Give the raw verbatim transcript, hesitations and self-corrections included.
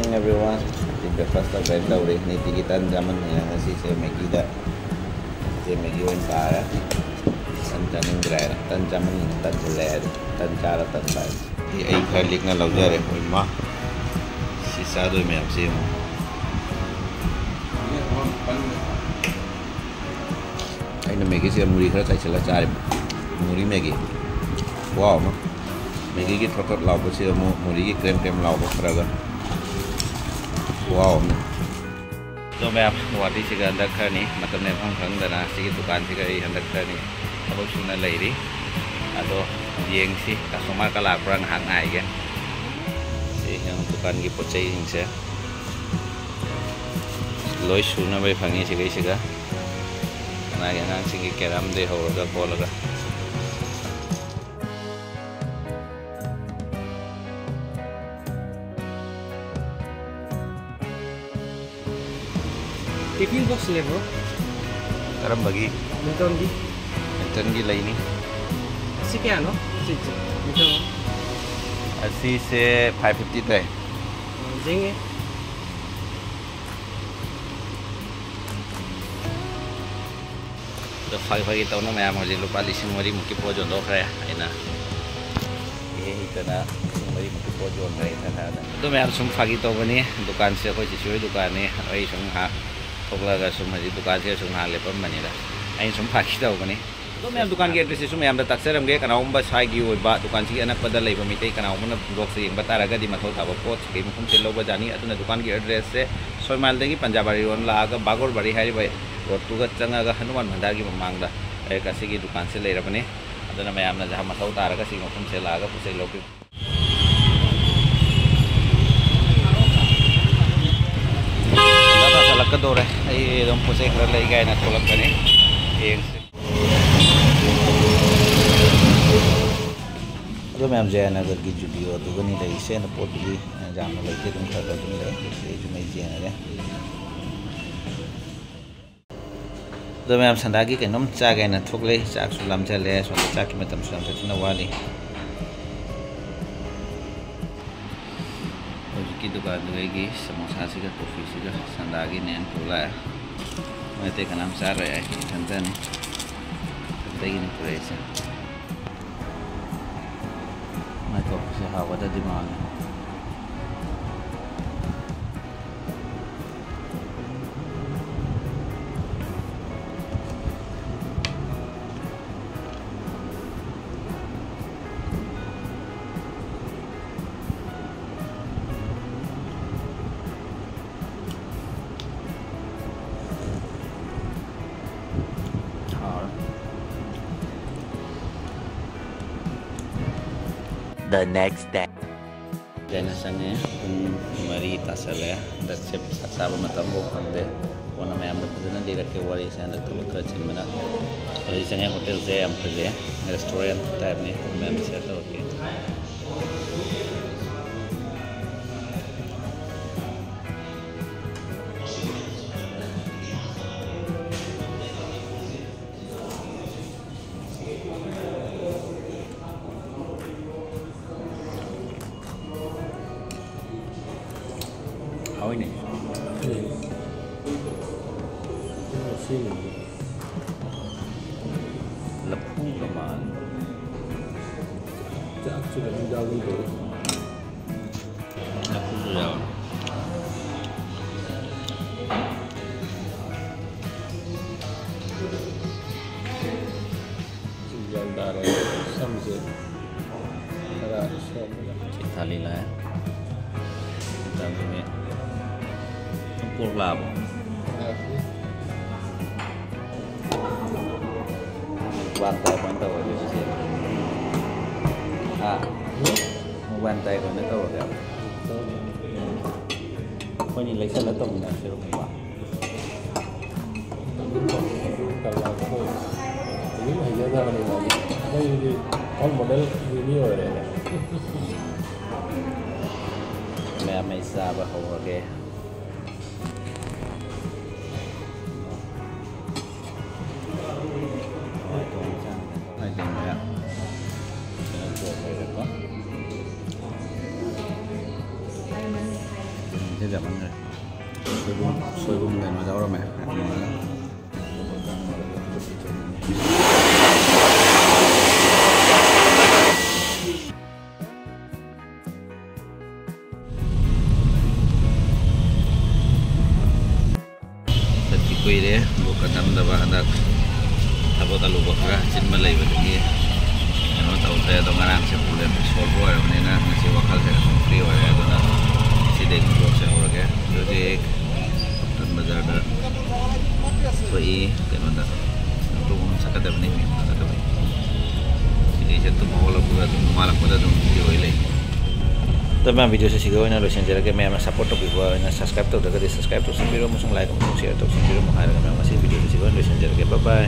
Everyone, ꯍꯧꯖꯤꯛ breakfast ꯇꯧꯒꯦꯅ ꯇꯧꯔꯤ꯫ ꯅꯤꯇꯤꯒꯤ ꯇꯟ ꯆꯥꯃꯟꯗꯅ ꯉꯁꯤꯁꯦ ꯃꯦꯒꯤꯗ, ꯁꯦ ꯃꯦꯒꯤ ꯑꯣꯏꯅ ꯇꯥꯔꯦ꯫ ꯇꯟ ꯆꯥꯅꯤꯡꯗ꯭ꯔꯦ ꯍꯥꯏꯅ, ꯇꯟ ꯆꯥꯃꯟꯗꯅ ꯇꯟꯁꯤꯜꯂꯦ ꯍꯥꯏꯗꯣ, ꯇꯟ ꯆꯥꯔ ꯇꯟꯕ ꯍꯥꯏꯗꯣ꯫ ꯁꯤ ꯑꯩ ꯈꯔ ꯂꯤꯛꯅ ꯂꯧꯖꯔꯦ꯫ ꯍꯣꯏ ꯃꯥ, ꯁꯤ ꯆꯥꯗꯣꯏ ꯃꯌꯥꯝꯁꯤ ꯌꯦꯡꯉꯨ꯫ ꯑꯩꯅ ꯃꯦꯒꯤꯁꯦ ꯃꯨꯔꯤ ꯈꯔ ꯆꯥꯏꯁꯤꯜꯂ ꯆꯥꯔꯦ꯫ ꯃꯨꯔꯤ ꯃꯦꯒꯤ꯫ ꯈꯨꯍꯥꯎ ꯑꯃ꯫ ꯃꯦꯒꯤꯒꯤ ꯊꯣꯠ ꯊꯣꯠ ꯂꯥꯎꯕꯁꯤ ꯑꯃꯨꯛ ꯃꯨꯔꯤꯒꯤ ꯀ꯭ꯔꯦꯝ ꯀ꯭ꯔꯦꯝ ꯂꯥꯎꯕ ꯈꯔꯒ꯫ ꯈꯨꯍꯥꯎ ꯑꯃ꯫ ꯑꯗꯣ ꯃꯌꯥꯝ, ꯒꯨꯍꯥꯇꯤꯁꯤꯒ ꯍꯟꯗꯛ ꯈꯔꯅꯤ ꯃꯇꯝ ꯂꯦꯟꯐꯝ ꯈꯪꯗꯅ ꯁꯤꯒꯤ ꯗꯨꯀꯥꯟꯁꯤꯒ ꯑꯩ ꯍꯟꯗꯛ ꯈꯔꯅꯤ ꯊꯕꯛ ꯁꯨꯅ ꯂꯩꯔꯤ꯫ ꯑꯗꯣ ꯌꯦꯡꯁꯤ customer ꯀ ꯂꯥꯛꯄ꯭ꯔꯥ ꯉꯥꯏꯍꯥꯛ ꯉꯥꯏꯒꯦ꯫ ꯁꯤ ꯌꯦꯡꯉꯨ ꯗꯨꯀꯥꯟꯒꯤ ꯄꯣꯠ ꯆꯩꯁꯤꯡꯁꯦ꯫ ꯂꯣꯏ ꯁꯨꯅꯕ ꯐꯪꯉꯤ ꯁꯤꯒꯩꯁꯤꯒ꯫ ꯀꯅꯥꯒꯤ ꯑꯉꯥꯡꯁꯤꯡꯒꯤ carrom ꯗꯩ ꯍꯧꯔꯒ ꯈꯣꯠꯂꯒ꯫ Tiffin box ꯂꯩꯕ꯭ꯔꯣ? ꯀꯔꯝꯕꯒꯤ? ꯃꯤꯜꯇꯟꯒꯤ꯫ ꯃꯤꯜꯇꯟꯒꯤ ꯂꯩꯅꯤ꯫ ꯑꯁꯤ ꯀꯌꯥꯅꯣ? ꯁꯤ, ꯁꯤ, ꯃꯤꯜꯇꯟ꯫ ꯑꯁꯤꯁꯦ five fifty ꯇꯥꯏ꯫ ꯑ, ꯌꯦꯡꯒꯦ꯫ ꯑꯗꯣ ꯐꯥꯒꯤ ꯐꯥꯒꯤ ꯇꯧꯅ ꯃꯌꯥꯝ, ꯍꯧꯖꯤꯛ ꯂꯨꯄꯥ ꯂꯤꯁꯤꯡ ꯃꯔꯤꯃꯨꯛꯀꯤ ꯄꯣꯠ ꯌꯣꯟꯊꯣꯛꯈ꯭ꯔꯦ ꯑꯩꯅ꯫ ꯏꯍꯩ ꯍꯩꯇꯅ ꯂꯤꯁꯤꯡ ꯃꯔꯤꯃꯨꯛꯀꯤ ꯄꯣꯠ ꯌꯣꯟꯈ꯭ꯔꯦ ꯏꯊꯥ ꯊꯥꯖꯗꯅ꯫ ꯑꯗꯣ ꯃꯌꯥꯝ ꯁꯨꯝ ꯐꯥꯒꯤ ꯇꯧꯕꯅꯤ, ꯗꯨꯀꯥꯟꯁꯦ ꯑꯩꯈꯣꯏ ꯆꯤꯆꯦ ꯍꯣꯏ ꯗꯨꯀꯥꯟꯅꯤ꯫ ꯑꯩ ꯁꯨꯝ ꯉꯥꯏꯍꯥꯛ ꯊꯣꯛꯂꯛꯑꯒ ꯁꯨꯝ ꯍꯧꯖꯤꯛ ꯗꯨꯀꯥꯟꯁꯤꯗ ꯁꯨꯝ ꯉꯥꯏꯍꯥꯛ ꯂꯦꯞꯄꯝꯕꯅꯤꯗ꯫ ꯑꯩꯅ ꯁꯨꯝ ꯐꯥꯒꯤ ꯇꯧꯕꯅꯤ꯫ ꯑꯗꯣ ꯃꯌꯥꯝ ꯗꯨꯀꯥꯟꯒꯤ address ꯁꯤꯁꯨ ꯃꯌꯥꯝꯗ ꯇꯥꯛꯆꯔꯝꯒꯦ꯫ ꯀꯅꯥꯒꯨꯝꯕ ꯁ꯭ꯋꯥꯏꯒꯤ ꯑꯣꯏꯕ ꯗꯨꯀꯥꯟꯁꯤꯒꯤ ꯑꯅꯛꯄꯗ ꯂꯩꯕ ꯃꯤꯇꯩ ꯀꯅꯥꯒꯨꯝꯕꯅ vlog ꯁꯦ ꯌꯦꯡꯕ ꯇꯥꯔꯒꯗꯤ ꯃꯊꯧ ꯊꯥꯕ ꯄꯣꯠ ꯁꯤꯒꯤ ꯃꯐꯝꯁꯦ ꯂꯧꯕ ꯌꯥꯅꯤ꯫ ꯑꯗꯨꯅ ꯗꯨꯀꯥꯟꯒꯤ address ꯁꯦ ꯁꯣꯏꯃꯥꯏꯜꯗꯒꯤ ꯄꯟꯖꯥꯕꯥꯔꯤ ꯔꯣꯗ ꯂꯥꯛꯑꯒ ꯕꯥꯒꯣꯔꯕꯥꯔꯤ ꯍꯥꯏꯔꯤꯕ road ꯇꯨꯒ ꯆꯪꯉꯒ ꯍꯅꯨꯃꯥꯟ ꯚꯟꯗꯥꯔꯒꯤ ꯃꯃꯥꯡꯗ ꯍꯦꯛ ꯑꯁꯤꯒꯤ ꯗꯨꯀꯥꯟꯁꯦ ꯂꯩꯔꯕꯅꯤ꯫ ꯑꯗꯨꯅ ꯃꯌꯥꯝꯅ ꯖꯍꯥ ꯃꯊꯧ ꯇꯥꯔꯒ ꯁꯤꯒꯤ ꯃꯐꯝꯁꯦ ꯂꯥꯛꯑꯒ ꯄꯣꯠ ꯆꯩ ꯂꯧꯕꯤꯌꯨ꯫ ꯍꯟꯗꯛ ꯇꯥꯁꯜꯂꯛꯀꯗꯧꯔꯦ꯫ ꯑꯩ ꯑꯗꯨꯝ ꯄꯣꯠ ꯆꯩ ꯈꯔ ꯂꯩ ꯀꯥꯏꯅ ꯊꯣꯛꯂꯛꯄꯅꯤ꯫ ꯌꯦꯡꯁꯤ꯫ ꯑꯗꯣ ꯃꯌꯥꯝ, ꯖꯌꯥꯅꯒꯔꯒꯤ Zudio ꯑꯗꯨꯒꯅꯤ ꯂꯩꯔꯤꯁꯦ꯫ ꯑꯗꯣ ꯄꯣꯠꯄꯨꯗꯤ ꯌꯥꯝꯅ ꯂꯩꯇꯦ, ꯑꯗꯨꯝ ꯈꯔ ꯈꯔ ꯑꯗꯨꯝ ꯂꯩ꯫ ꯑꯗꯨꯗꯤ ꯑꯩꯁꯨ ꯃꯩ ꯌꯦꯡꯉꯒꯦ꯫ ꯑꯗꯣ ꯃꯌꯥꯝ, ꯁꯟꯗꯥꯒꯤ ꯀꯩꯅꯣꯝ ꯆꯥꯒꯦ ꯍꯥꯏꯅ ꯊꯣꯛꯂꯛꯏ꯫ ꯆꯥꯛꯁꯨ ꯂꯥꯝꯖꯜꯂꯦ, ꯁꯣꯝꯗ ꯆꯥꯛꯀꯤ ꯃꯇꯝꯁꯨ ꯌꯥꯝ ꯁꯥꯊꯤꯅ ꯋꯥꯠꯂꯤ꯫ ꯍꯧꯖꯤꯛꯀꯤ ꯗꯨꯀꯥꯟꯗꯨꯗꯒꯤ ꯁꯃꯣꯁꯥꯁꯤꯒ ꯀꯣꯐꯤꯁꯤꯒ ꯁꯟꯗꯥꯒꯤꯅꯦꯅ ꯄꯨ ꯂꯥꯛꯑꯦ꯫ ꯃꯣꯏ ꯑꯇꯩ ꯀꯅꯥꯝ ꯆꯥꯔꯣꯏ, ꯑꯩ ꯏꯊꯟꯇꯅꯤ꯫ ꯏꯊꯟꯇꯒꯤꯅꯤ ꯄꯨꯔꯛꯏꯁꯦ꯫ ꯃꯥꯏ ꯀꯣꯐꯤꯁꯦ ꯍꯥꯎꯒꯗ꯭ꯔꯗꯤ ꯃꯥꯜꯂꯦ꯫ ꯍꯥꯎꯔꯦ꯫ The next day. ꯑꯩꯅ ꯆꯪꯉꯦ꯫ ꯄꯨꯡ ꯃꯔꯤ ꯇꯥꯁꯜꯂꯦ꯫ ꯍꯟꯗꯛꯁꯦ ꯆꯥꯛ ꯆꯥꯕ ꯃꯇꯝꯐꯥꯎ ꯐꯪꯗꯦ꯫ ꯀꯣꯟꯅ ꯃꯌꯥꯝꯗ ꯐꯖꯅ ꯂꯤꯔꯛꯀꯦ ꯋꯥꯔꯤꯁꯦ꯫ ꯍꯟꯗꯛ ꯊꯕꯛ ꯈꯔ ꯆꯤꯟꯕꯅ꯫ ꯍꯧꯖꯤꯛ ꯆꯪꯉꯦ꯫ ꯍꯣꯇꯦꯜꯁꯦ ꯌꯥꯝ ꯐꯖꯩ꯫ Restaurant type ꯅꯤ꯫ ꯃꯌꯥꯝꯗ share ꯇꯧꯔꯛꯀꯦ꯫ ꯍꯥꯎꯏꯅꯦ꯫ ꯂꯐꯨꯒ ꯃꯥꯜꯂꯦ꯫ ꯆꯥꯛꯁꯨ ꯀꯩꯅꯣ ꯌꯥꯎꯒꯨꯝ ꯇꯧꯋꯤ꯫ ꯂꯐꯨꯁꯨ ꯌꯥꯎꯋꯦ꯫ ꯒ꯭ꯌꯥꯟ ꯇꯥꯔꯦ꯫ ꯁꯝꯁꯦ ꯈꯔ ꯁꯣꯝꯗ꯫ ꯊꯥꯂꯤ ꯂꯥꯛꯑꯦ꯫ ꯑꯗꯨꯅꯦ꯫ ꯄꯣꯔꯛ ꯂꯥꯛꯑꯕꯣ? ꯃꯨꯛꯕꯥꯡ type ꯑꯣꯏꯅ ꯇꯧꯔꯒꯦ ꯁꯤꯁꯦ꯫ ꯍꯥ? ꯃꯨꯛꯕꯥꯡ type ꯑꯣꯏꯅ ꯇꯧꯔꯒꯦ꯫ ꯑꯩꯈꯣꯏꯅꯤ ꯂꯩꯁꯜꯂ ꯇꯧꯃꯤꯟꯅꯔꯁꯤꯔꯣ ꯃꯨꯛꯕꯥꯡ? ꯑꯗꯨꯝ ꯍꯩꯖꯗꯕꯅꯤꯅ ꯑꯩꯈꯣꯏꯗꯤ role model ꯃꯤ ꯑꯣꯏꯔꯦꯅꯦ꯫ ꯃꯌꯥꯝ ꯑꯩ ꯆꯥꯕ ꯍꯧꯔꯒꯦ꯫ ꯍꯋꯥꯏ ꯊꯣꯡꯕ ꯆꯥꯅꯕ ꯍꯋꯥꯏ ꯊꯣꯡꯕ ꯀꯩꯅꯣ ꯇꯧꯔ ꯂꯩꯔꯦꯀꯣ꯫ ꯁꯤꯗ ꯃꯅꯨꯡꯗ ꯁꯣꯏꯕꯨꯝ, ꯁꯣꯏꯕꯨꯝ ꯀꯩꯅꯣ ꯌꯥꯎꯔꯝꯃꯦ꯫ ꯆꯠꯄ ꯀꯨꯏꯔꯦ, ꯕ꯭ꯂꯣꯛꯀ ꯅꯝꯗꯕ꯫ ꯍꯟꯗꯛ ꯊꯕꯛ ꯑꯂꯨꯕ ꯈꯔ ꯆꯤꯟꯕ ꯂꯩꯕꯗꯒꯤ ꯀꯩꯅꯣ ꯇꯧꯗ꯭ꯔꯦ꯫ ꯑꯗꯣ ꯉꯔꯥꯡꯁꯦ ꯄ꯭ꯔꯣꯕ꯭ꯂꯦꯝ ꯁꯣꯜꯕ ꯑꯣꯏꯔꯕꯅꯤꯅ ꯉꯁꯤ ꯋꯥꯈꯜꯁꯦ ꯈꯔ ꯐ꯭ꯔꯤ ꯑꯣꯏꯔꯦ꯫ ꯑꯗꯨꯅ ꯉꯁꯤꯗꯩ ꯕ꯭ꯂꯣꯛꯁꯦ ꯍꯧꯔꯒꯦ꯫ ꯍꯧꯖꯤꯛ ꯄꯇꯟ ꯕꯖꯥꯔꯗ ꯊꯣꯛꯏ꯫ ꯀꯩꯅꯣꯗ ꯁꯦꯟꯗ꯭ꯔꯣꯡ ꯆꯠꯀꯗꯕꯅꯤ, ꯍꯌꯦꯡ ꯆꯠꯀꯗꯕꯅꯤ꯫ ꯁꯤꯗꯩꯁꯦ ꯇꯨꯝ ꯍꯧꯒꯠꯂꯛꯄꯒ ꯑꯗꯨꯝ, ꯅꯣꯡꯉꯥꯜꯂꯛꯄꯗ ꯑꯗꯨꯝ ꯚꯤꯗꯤꯑꯣ ꯑꯣꯏ ꯂꯩ꯫ ꯑꯗꯣ ꯃꯌꯥꯝ, ꯚꯤꯗꯤꯑꯣꯁꯦ ꯁꯤꯗ ꯑꯣꯏꯅ ꯂꯣꯏꯁꯤꯟꯖꯔꯒꯦ꯫ ꯃꯌꯥꯝꯅ ꯁꯞꯄꯣꯔꯠ ꯇꯧꯕꯤꯕ ꯑꯣꯏꯅ, ꯁꯕꯁꯀ꯭ꯔꯥꯏꯕ ꯇꯧꯗ꯭ꯔꯒꯗꯤ ꯁꯕꯁꯀ꯭ꯔꯥꯏꯕ ꯇꯧꯁꯟꯕꯤꯔꯣ ꯑꯃꯁꯨꯡ ꯂꯥꯏꯛ ꯑꯃꯁꯨꯡ ꯁꯤꯌꯔ ꯇꯧꯁꯟꯕꯤꯔꯝꯃꯣ ꯍꯥꯏꯔꯒ ꯃꯌꯥꯝ, ꯉꯁꯤ ꯚꯤꯗꯤꯑꯣꯁꯦ ꯁꯤꯗ ꯑꯣꯏꯅ ꯂꯣꯏꯁꯤꯟꯖꯔꯒꯦ꯫ ꯕꯥꯏ ꯕꯥꯏ꯫